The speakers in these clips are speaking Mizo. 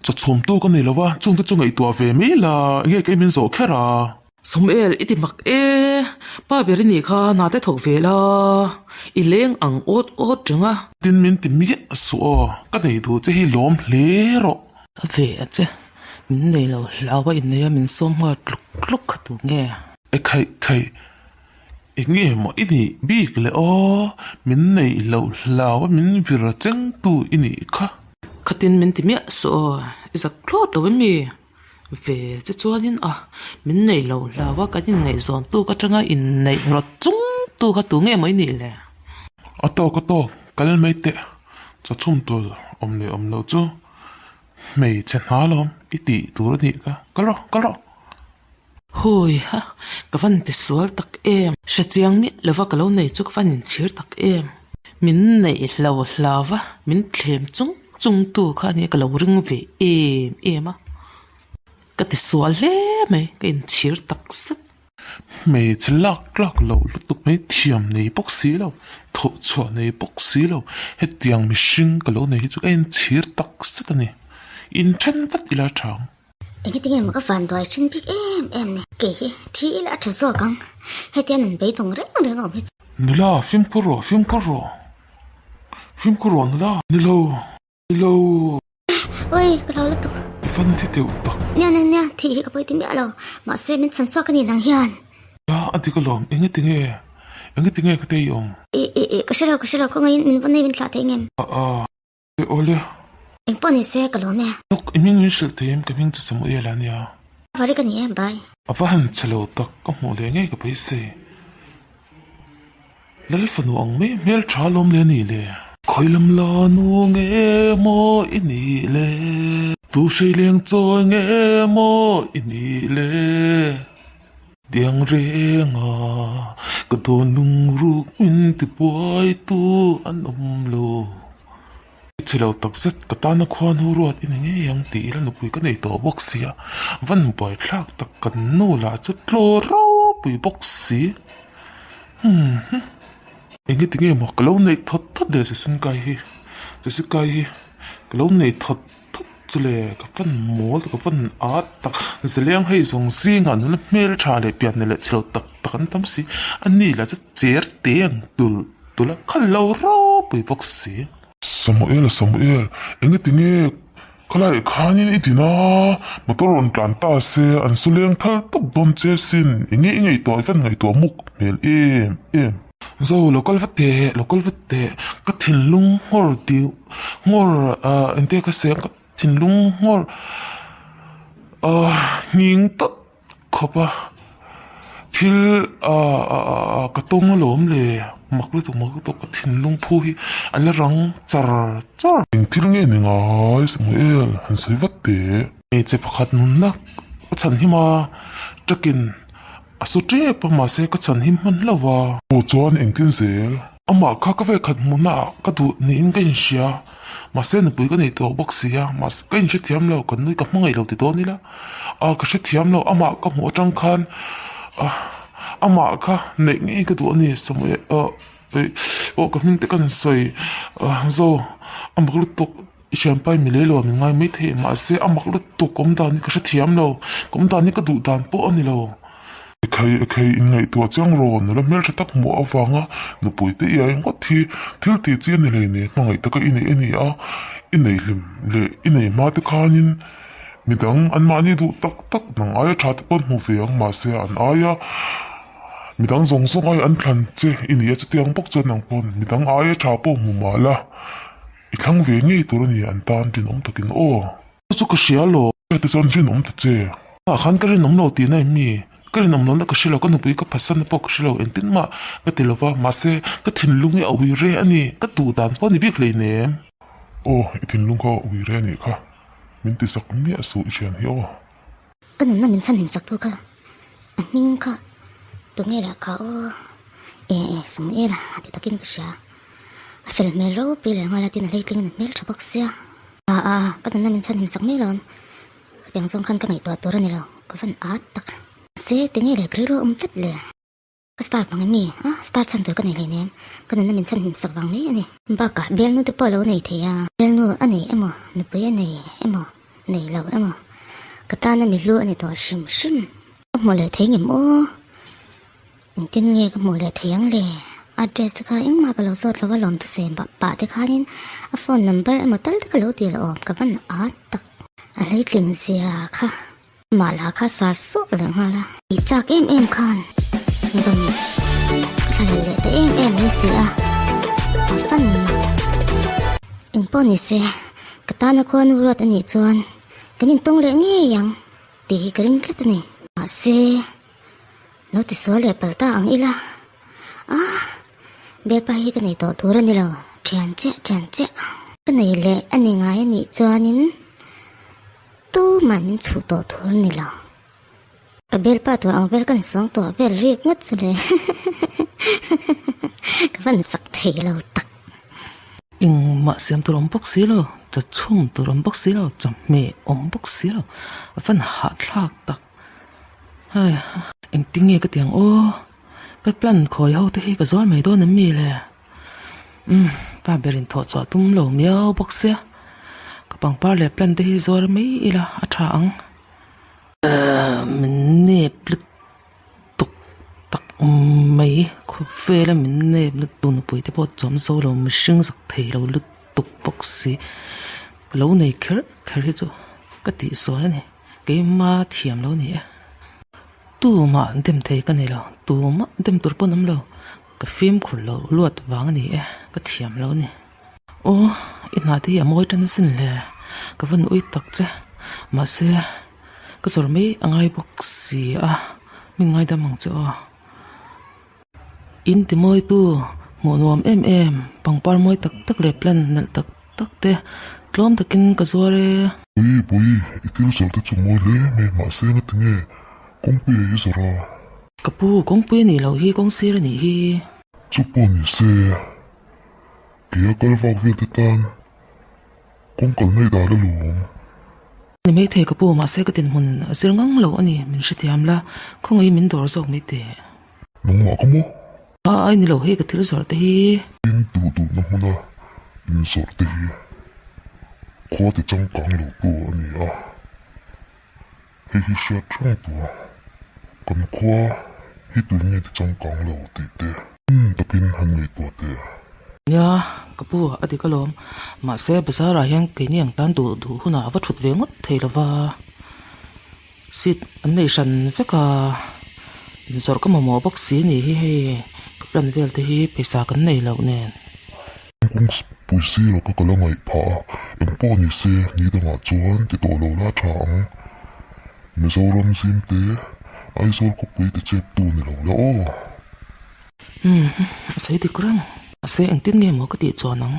Chaw chhum tu ka nei lo va, chungte chu ngaihtuah ve mai la, enge kei min zawh kher a? Samuel, i ti mak e, pa ber i nih kha hna te thawk ve la, i leng ang awt awt reng a. Tin min ti miah suh aw, ka nei duh che hi lawm hle rawh. A ve a che, min nei lo hlau a innei a min sawm nghal tluk tluk kha tu nge? E khaih khaih, eng nge maw i nih bik le aw, min neih loh hlau a min vir cheng tu i nih kha. Khatin min ti miah suh aw, i zak thlawt lo em mi? Ve che chuanin a, min nei lo hlau a, kan inngaihzawn tuk atanga inneih rawt chung tu kha tu nge maw i nih le? A tawk a tawk, kal mai teh, chawchhum tur awm leh awm loh chu hmeichhe hna lawm i tih tur a nih kha, kal rawh, kal rawh. Hawi ha, ka van ti sual tak em? Hre chiang miah lova ka lo nei chu ka van inchhir tak em? Min neih hlo hlau va, min thlem chung chung tu kha a nia ka lo ring ve em em a. Ka ti sual hle mai, ka inchhir tak zet. Hmeichhe lak tlak loh lutuk mai thiam nei bawk si lo, thawh chhuah nei bawk si lo, hetiang mihring ka lo nei hi chu ka inchhir tak zet a ni. Inthen vat ila tha ang. Engati nge maw ka van duai thin bik em em ni? Kei hi thi ila a tha zawk ang, hetia nun beidawng reng reng a awm hi chu. Nula, fimkhur rawh, fimkhur rawh. Fimkhur rawh nula. Nilo, nilo. Ui, ka hlau lutuk. I fan thi teuh tak. Nia, nia, nia, thih hi ka pawi ti miah lo. Mahse, min chhan chhuak a ni nang hian. Nia, a dik alawm. Engati nge? Engati nge ka te i awm? I, i, i, ka hre lo, ka hre lo. Kawngaiin min va nei min thlah thei ngem? A, a. E awle. Eng pawh ni se ka lawm e. Lawk, i hming min hrilh thei em? Ka hming chu Samuel a nia. Vari ka ni e, bye. A va han che lo tak, ka hmuh leh ngei ka beisei. Lal fanu ang mai hmel tha lawm le ni le. Khawi lam la nu nge maw i nih le? Tu hrei leng chawi nge maw i nih le? Tiang renga ka dawn lungruk min tibuai tu an awm lo. I chhe lo tak zet ka tana khuan hu ruat i ni ngei ang tih ila nupui ka nei tawh bawk si a, van buaithlak tak kan nu lah chu tlaw ropui bawk si. Humm. Engati nge maw ka lo neih thawt thawt le Jessica-i hi, Jessica-i hi ka lo nei thawt. Thut chu le ka fan mawl ka fan at tak zaleng hei zawng zingah nula hmel tha leh pian leh chhelo tak tak an tam si a ni lah chu cher te ang tulh tulh a kha lo ropui bawk si. Samuel Samuel engati nge khalai khanin i din a motor rawn tlan ta se an su leng thal tawp dawn che sin enge i ngaihtuah i van ngaihtuah muk hmel em em. Zo lo kal vat teh lo kal vat teh ka thinlung nghawr tih nghawr ah engte ka siam ka thinlung nghawr ah nghing tawp khawp a thil ah ah ka tawng alawm le mak lutuk mak lutuk ka thinlung phu hi a la rang char char. Eng thil nge ni ngai Samuel han sawi vat teh. Hmeichhe pakhat nunna ka chhan him a takin. A su tep a mahse ka chhan him hman hlauh a. Aw chuan engtin zel? Amah kha ka vekhat hmuhna ah ka duh niin ka inhria. Mahse nupui ka nei tawh bawk si a, mahse ka inhrethiam lo, ka nui ka hmangaih lo ti dawn ila. A ka hrethiam lo, amah ka hmuh atang khan ah amah kha neih ngei ka duh a ni Samuel ah aw ka hming te ka han sawi ah zo a mak lutuk. I thianpa i milei lo a min ngai mai thei mahse a mak lutuk ka awm dan hi ka hrethiam lo ka awm dan hi ka duh dan pawh a ni lo. Ekhei ekhei in ngaihtuah chiang rawh nula hmeltha tak hmuh avanga nupui te iai ngawt hi thil tih chi a ni hlei hmangaih taka i nei a ni a i nei hlim leh i nei hma te khanin midang an mahni duh tak tak nang aia tha te pawh an hmu ve ang mahse an aia midang zawng zawng aia an thlan che i ni a chutiang bawk chuan nang pawn midang aia tha pawh hmu mah la. I thlang ve ngei tur a ni an tan rinawm takin aw. Chu chu ka hria lo. Hriat chuan rinawm ta che. Ah khan ka rinawm lo tihna em mi? Ka rinawm lohna ka hre lo, ka nupui ka phatsanna pawh ka hre lo, engtin mah ka ti lova, mahse ka thinlung hi a ui re a ni, ka duh dan pawh a ni bik hleinem. Aw, i thinlung kha a ui re a nih kha, min ti sak miah suh i thian hi aw. Ka nunna min chhanhim sak tu kha a hming kha tunge lah kha aw e e Samuel a ti takin ka hria a fel hmel ropui leh nghal a tin a hleitling in a hmel tha bawk sia a a ka nunna min chhanhim sak mai lo ang hetiang zawng khan ka ngaihtuah tur a ni lo ka van at tak se tinge leh ka rilru a awm tlat le. Ka star vang em mi? A, star chhan tur ka nei hleinem. Ka nunna min chhan hlim sak vang mai a ni. Bakah bialnu te pawh a lo nei thei a. Bialnu a nei emaw, nupui a nei emaw, nei lo emaw ka tana mi hlu a ni tawh hrim hrim. Ka hmuh leh thei ngem aw? Engtin nge ka hmuh leh thei ang le? A address te kha engmah ka lo zawt lo a lawm thusem pah pah te khanin a phone number emaw tal te ka lo dil awm ka van at tak. A hleitling zia kha. Amah lah kha sar suah leh nghal a. Tih chak em em khan dawm ka thla leh ta em em mai si a, a fan mak. Engpawh ni se, ka tana khuanu ruat a nih chuan kan intawng leh ngei ang tih hi ka ring tlat a ni. Mahse, lo tisual leh palh ta ang ila, ah, bialpa hi ka nei tawh tur a ni lo, thian chiah thian chiah. Ka nei leh a ni ngai a nih chuanin. Tuman min chhuh tawh tur a ni lo. Ka bialpa tur ang vel kan sawng tawh vel rik ngawt chu le. Ka van sak thei lo tak. Engmah siam tur awm bawk si lo, chaw chhum tur awm bawk si lo, chawhmeh awm bawk si lo, a van hahthlak tak. Hei, engtin nge ka ti ang aw, ka plan khawi ho te hi ka zuar mai dawn em mi le? Umm, pa berin thawh chhuah tum lo miau bawk sia, ka pangpar leh plant te hi zuar mai ila a tha ang. Ahh min nep lutuk tak mai, khawvela min nep lutuk nupui te pawh chawm zo lo mihring zak thei lo lutuk bawk si, ka lo nei kher kher hi chu ka tihsual a ni, keima thiam lo ni e. Tumah dem thei ka nei lo, tumah dem tur pawn awm lo. Ka fimkhur lo luat vang a ni e, ka thiam lo a ni. Aw, i hna te hi a mawi tan asin le, ka van ui tak che. Mahse, ka zawr mai a ngai bawk si a, min ngaidam ang che aw. In ti mawitu, hmuh nuam em em, pangpar mawi tak tak leh plant nalh tak tak te tlawm takin ka zuar e. Pui, pui, i thil zawrh te chu mawi hle mai, mahse ngatinge kawngpui a i zawrh a? Ka pu, kawngpui a nih loh hi, kawng sir a nih hi. Chu pawh ni se, keia kal vak vel te tan kawng kal ngei dan a lawm. Ni maithei ka pu, mahse ka dinhmun a zir ngang lo a ni, min hrethiam la, khawngaih min dawr zawk mai teh. Nangmah ka maw? A ai ni lo hei ka thil zawrh te hi. In duh duhna hmuna inzawrh te hi khua ti changkang lo tu a ni a. Hei hi hriat reng tur, kan khua hi tun nge ti changkang lo tih te hmun takin han ngaihtuah teh. Nia, ka pu a dik alawm. Mahse, bazar ah hian keini ang tan duh duh hunah a va thut ve ngawt thei lova. Seat an nei hran vek a, inzawrh ka mamawh bawk si ni hi hei ka plan vel te hi pawisa kan nei loh nen. Kawng pui sirah ka kal a ngaih phah a, engpawh ni se ni dangah chuan ti tawh lo la tha ang. Mizoram zim te, Aizawl khawpui ti chep tu ni lo la aw. Umm, a sawi dik reng. Mahse engtin nge maw ka tih chuan ang?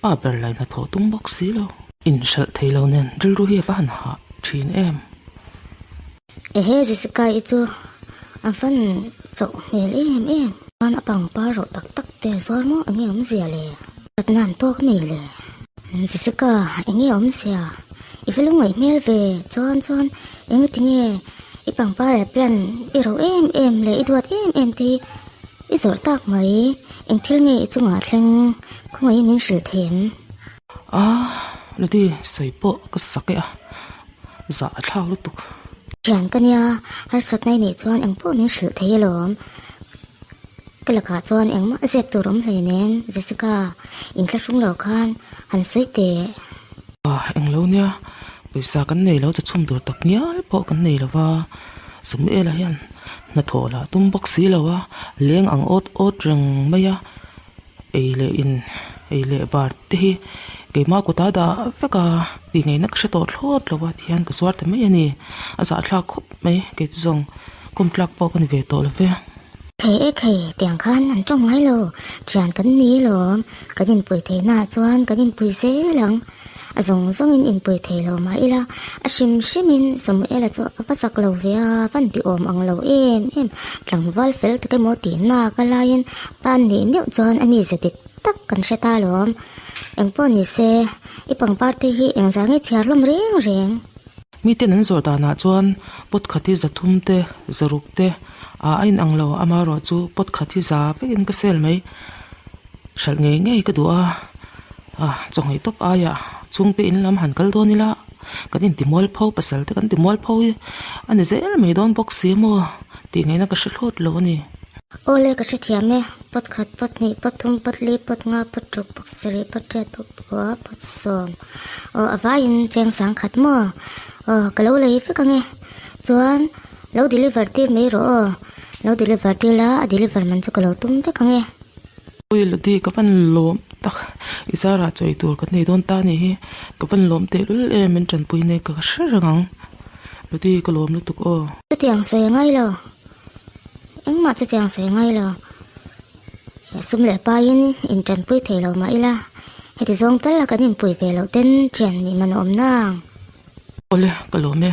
Pa ber la in a thawh tum bawk si lo. Inhralh thei lo nen rilru hi a va han hah thin em. Ehe Jessica i chu a van chauh hmel em em. Chuan a pangpar rawh tak tak te a zuar maw enge awmzia le? Natna an tawk mai le. Jessica enge awmzia? I va lungaih hmel ve chuan chuan enge tinge i pangpar leh plant i ro em em leh i duat em em te hi i zawrh tak mai eng thil nge i chungah thleng khawngaih in min hrilh thei em? Ah Lodi sawi pawh ka sak e a. Zah a thlak lutuk. Thian ka nia, harsatna i neih chuan engpawh min hrilh thei alawm. Ka lakah chuan engmah zep tur awm hlei nem, Jessica, inthlahrung lo khan han sawi teh. Ah, englo nia, pawisa kan nei lo chachhum tur tak ngial pawh kan nei lo va, Samuela hian hnathawh lah tum bawk si lo a, leng ang awt awt reng mai a. Ei leh in, ei leh bar te hi keimah kutah dah vek a, tih ngaihna ka hre tawh thlawt lo a tihian ka zuar ta mai a ni. A zahthlak khawp mai kei chu zawng kum tlak pawh ka ni ve tawh lo ve. Thei e thei, tiang khan an tawng ngai lo, thian kan ni lawm, kan inpui theihnaah chuan kan inpui zel ang. A zawng zawngin inpui thei lo mah ila, a hrim hrimin Samuela chu a va zak lo ve a, van ti awm ang lo em em. Tlangval fel tak emaw tih nak a laiin pan nih meuh chuan a mize dik tak kan hre ta alawm. Engpawh ni se, i pangpar te hi engzah nge chhiar hlawm reng reng. Miten an zawrh danah chuan pot khat hi zathum te, zaruk te a inang lo, amaherawh chu pot khat hi za vekin ka sel mai. Hralh ngei ngei ka duh a, ah chawhmeh tawp aiah chhungte in lam han kal dawn ila. Kan inti mualpho, pasal te kan ti mualpho hi a ni zel mai dawn bawk si maw tih ngaihna ka hre thlawt lo a ni. Awle ka hrethiam e, pot khat, pot hnih, pot thum, pot li, pot nga, pot ruk, pot sarih, pot riat, pot kua, pot sawm. Aw a vaiin cheng sang khat maw? Aw ka lo lei vek ang e. Chuan lo deliver tir mai rawh aw. Lo deliver tir la, a deliver man chu ka lo tum vek ang e. Ui Lodi ka van lawm tak, i zarah chawi tur kan nei dawn ta anih hi, ka van lawm tehlul em min tanpui nei ka hre reng ang, Lodi ka lawm lutuk aw. Chutiang sawi a ngai lo, engmah chutiang sawi a ngai lo, sum leh paiin in tanpui thei lo mah ila, heti zawng tal a kan inpui ve loh ten thian nih man a awm nang. Awle ka lawm e,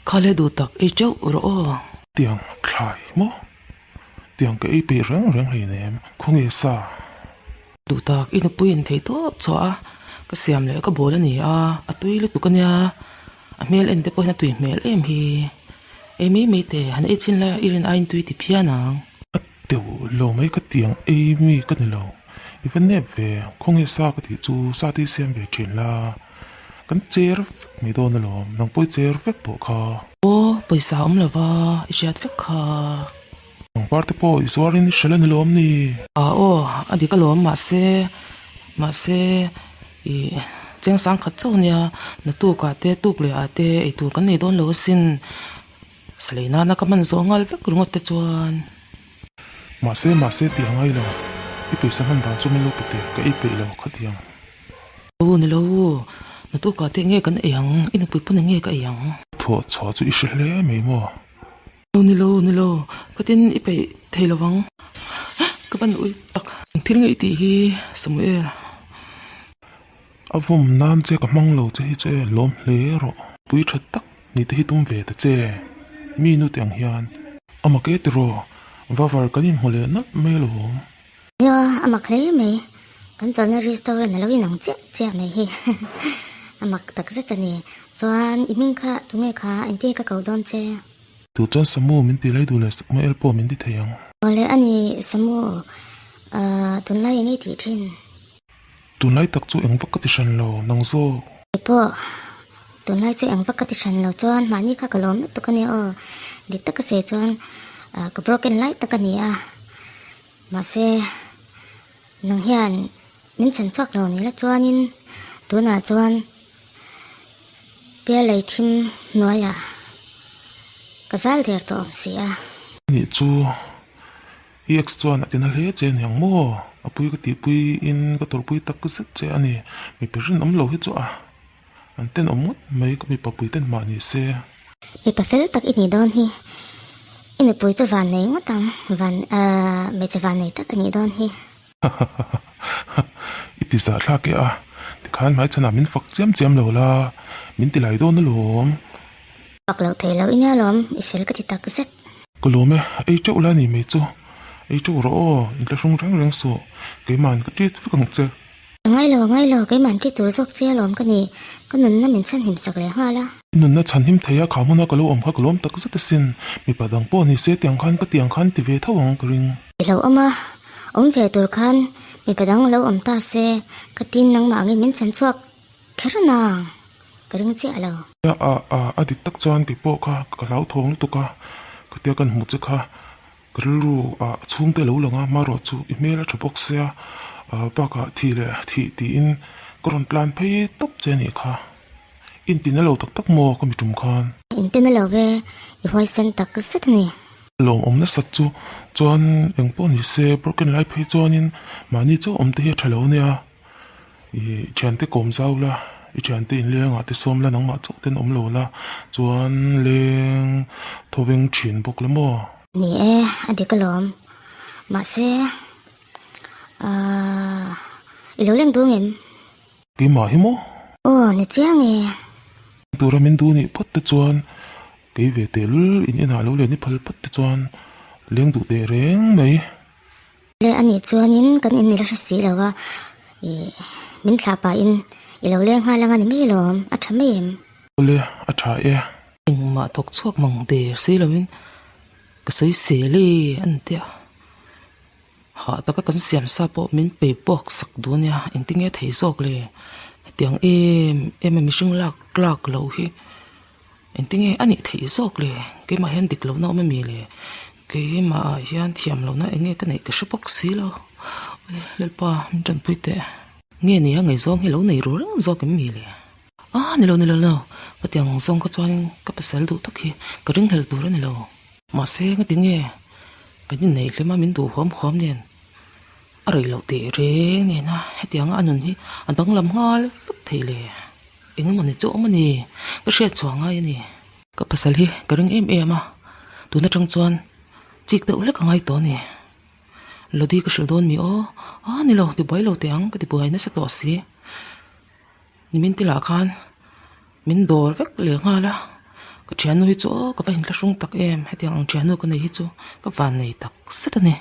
khale duh tak ei teuh rawh aw. Tiang thlai maw? Tiang ka ei peih reng reng hleinem, khawnge sa? Duh tak, i nupui in thei tawp chhuah a, ka siam leh ka bawl a ni a, a tui lutuk a nia, a hmel en te pawhin a tui hmel em hi. Ei mai mai teh, han ei chin la i rin aiin tui ti phian ang. A teuh lo mai ka tiang ei mi ka ni lo, i va nep ve, khawnge sa ka tih chu sa te i siam ve thin la. Kan cher vek mai dawn alawm, nang pawh i cher vek tawh kha. Aw, pawisa awm lova i hriat vek kha. Pangpar te pawh i zuarin i hrel a ni lawm ni? Ah aw, a dik alawm, mahse, mahse i cheng sang khat chauh ania, naktukah te, tuk leh ah te eitur kan nei dawn lo asin, salei nana ka hman zawh nghal vek ringawt te chuan. Mahse, mahse tih a ngai lo, i pawisa hman dan chu min lo pe teh, ka ei peih lo khatiang. Aw ni lo, naktukah te nge kan ei ang, i nupui pawn eng nge ka ei ang? Thawh chhuah chu i hre hle mai maw? Aw ni lo, ni lo, khatin i peih thei lo vang, ka van ui tak. Eng thil nge i tih hi Samuel? A vawm nan che ka hmang lo che hi che lawm hle rawh. Pui tha tak ni te hi tum ve ta che, mi nu te ang hian. A mak e tiraw, vavar kan inhmu leh nalh mai alawm. Nia, a mak hle mai. Kan chawlhna restaurant a lo inang chiah chiah mai hi. A mak tak zet a ni. Chuan i hming kha tunge kha engtin ka ko dawn che? Tu chuan Samu min ti lai duh leh Samuel pawh min ti thei ang. Awle a ni Samu, ahh tunlai eng i tih thin? Tunlai tak chu eng vak ka ti hran lo, nang zawk. Kei pawh tunlai chu eng vak ka ti hran lo chuan mahni kha ka lawm lutuk a nia aw. Dik taka se chuan ka broken lai tak a ni a. Mahse nang hian min chhan chhuak lo ni la chuanin tunah chuan pialei thim hnuaiah ka zal der tawh awm si a. Nih chu I ex chuan a tina hle che aniang maw? A pui ka tihpui in ka tawrhpui tak zet che a ni. Mipa rinawm lo hi chu a an tenawm ngawt mai ka mipa pui ten mah ni se. Mipa fel tak i nih dawn hi. I nupui chu van nei ngawt ang, van ahh hmeichhe van nei tak a nih dawn hi. Hahahaha i ti zah thlak e a, tikhan hmaichhanah min fak chiam chiam lo la, min ti lai dawn alawm. Fak loh theih loh i nia lawm, i fel ka ti tak zet. Ka lawm e, ei teuh la ni mai chu, ei teuh rawh aw, inthlahrung reng reng suh, keima'n ka tit vek ang che. A ngai lo, a ngai lo, keima'n tit tur zawk che alawm ka ni, ka nunna min chhanhim sak leh nghal a. I nunna chhanhim thei a, kha hmuna ka lo awm kha ka lawm tak zet asin, mipa dang pawh ni se tiang khan ka tiang khan ti ve tho ang ka ring. I lo awm a, awm ve tur khan mipa dang lo awm ta se, ka tin nangmah angin min chhan chhuak kher nang. Ka ring chiah lo. A a a a dik tak chuan kei pawh kha ka hlauthawng lutuk a, khatia kan hmuh che kha ka rilru ah chhungte lo lang a, hmarawh chu i hmel a tha bawk sia, bakah thih leh thih tiin ka rawn tlan phei tawp che anih kha. Intin a lo tak tak maw ka mi tum khan? Intin a lo ve, i huaisen tak zet a ni. Lawmawm nasat chu chuan engpawh ni se broken lai phei chuanin mahni chauh awm te hi a tha lo ania. I thiante kawm zau la, i thiante inlengah te sawm la nangmah chauh ten awm lo la, chuan leng thawveng thin bawk la maw? Ni e, a dik alawm. Mahse, ahh, i lo leng duh ngem? Keimah hi maw? Aw, ni chiang e. Tura min duh nih phawt te chuan kei ve tehlul in inah lo len i phal phawt te chuan leng duh teh reng mai. Le a nih chuanin kan in la hre si lo a, ih min thlah pahin i lo leng nghal ang a ni mai alawm, a tha mai em? Awle, a tha e. Engmah thawk chhuak mang der si loin ka sawi sel e an ti a, hah taka kan siam sa pawh min pe puak sak duh ania, engtin nge thei zawk le? Tiang em em a mihring lak tlak loh hi engtinge a nih theih zawk le? Keimah hian dik lohna awm ami le? Keimah ah hian thiam lohna eng nge ka neih ka hre bawk si lo. Lalpa min tanpui teh. Nge nia ngaihzawng hi lo nei ru reng zawk em mi le? Ah ni lo ni lo lo ka ti ang zawng kha chuan ka pasal duh tak hi ka ringhlel tur a ni lo. Mahse ngati nge kan inneih hlem a min duh huam huam nen a rei loh teh reng nen a hetianga a nun hi a danglam nghal vek thei le. Eng emaw ni chu awm a ni ka hriat chhuah ngai a ni. Ka pasal hi ka ring em em a tun atang chuan chik deuh hlek a ngai tawh a ni. Lodi ka hrilh dawn mi aw ah ni lo tibuai lo teh ang ka tibuai nasa tawh si. Nimin te lah khan min dawr vek leh nghal a, ka thiannu hi chu aw ka va inthlahrung tak em, hetiang ang thiannu ka nei hi chu ka van nei tak zet a ni.